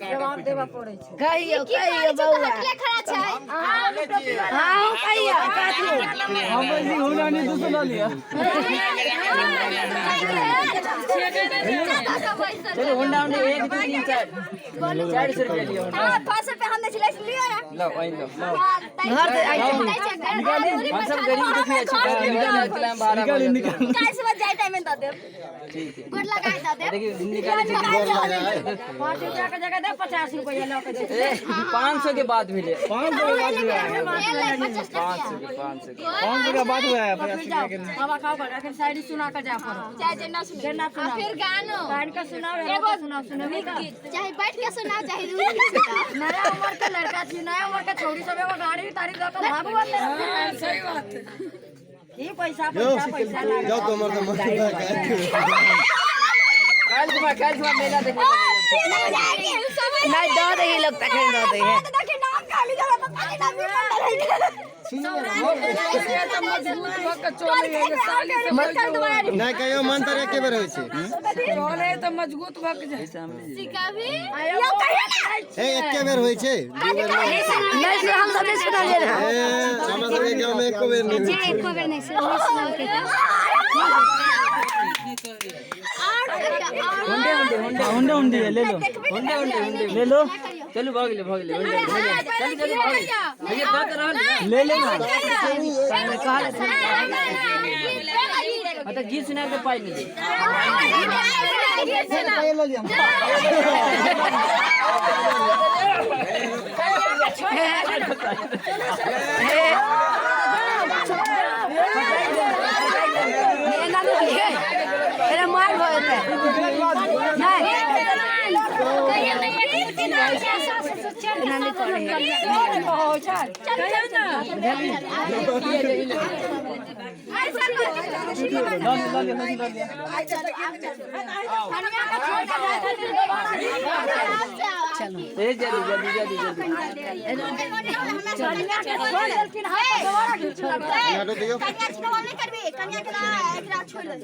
जवाब देबऽ पड़ै छै। कहियो कहियो बौआ। खड़ा छै। हाँ, कहियो कहियो। हम ऐसी होना नहीं, 200 लऽ लिअ। चलो होंडा होंडा 1 2 3 4 400 रुपया लियो। हाँ, 500 रुपया हम नहीं लियो ना। लो वही लो। घर से आई। हम सब गरीब दुखी छी, निकाल निकाल निकाल। काल सुबह जाय टाइम में दऽ देब। ठीक है। गोड़ लगाए दऽ देब। देखिए निकाले। 5 रुपया के जगह दे 50 रुपया लऽ के दे। 500 के बाद मिले। 500 के बाद हुआ है। 50। 500 के, 500 के। 500 के बाद हुआ है 50 जाओ रुपया के। बाबा खाओ कर अखन शायरी सुना के जा पड़ो। चाहे जे ना सुने। जेना सुनाओ। फिर गानो। गान के सुनाओ, एगो सुनाओ, सुनबी तऽ। चाहे बैठ के सुनाओ, चाहे रुक के सुनाओ। नया उम्र के लड़का छी, नया उम्र के छौरी सब एगो गाड़ी ताड़ी लऽ के भागू। सही बात की पैसा पैसा पैसा लागल। जाओ तो हमर तऽ मन काल सुबह, काल सुबह मेला देखने। नहीं दऽ दही लोग तखन दऽ दै है। नहि कहियो, मन तर एके बेर होइ छै। ए एके बेर होइ छै, दू बेर नहि। नहीं से हम सब नहीं सुनलियै रहए। ए हमरा सबके गाँव मे एको बेर नहि होइ छै। एको बेर नहीं सुनलकै। होंडे होंडे होंडे। होंडा होंडी है, ले लो। होंडे होंडे होंडे। ले लो। चलू भऽ गेलै, भऽ गेलै। होंडे होंडे, चलू चलू, भऽ गेलै भैया, दऽ तऽ रहल। ले ले ना। हाँ तऽ गीत सुना के पाइ नहि दे। ले लिअ। एना नहि दियै। एना मार भऽ जेतै। नहीं एना नहि करै। लऽ लिअ, लऽ लिअ, लऽ लिअ। ए जल्दी जल्दी जल्दी जल्दी। नाटो दियौ। कन्या छिनवा नहीं करबी, कन्या के एकरा छोड़ दे।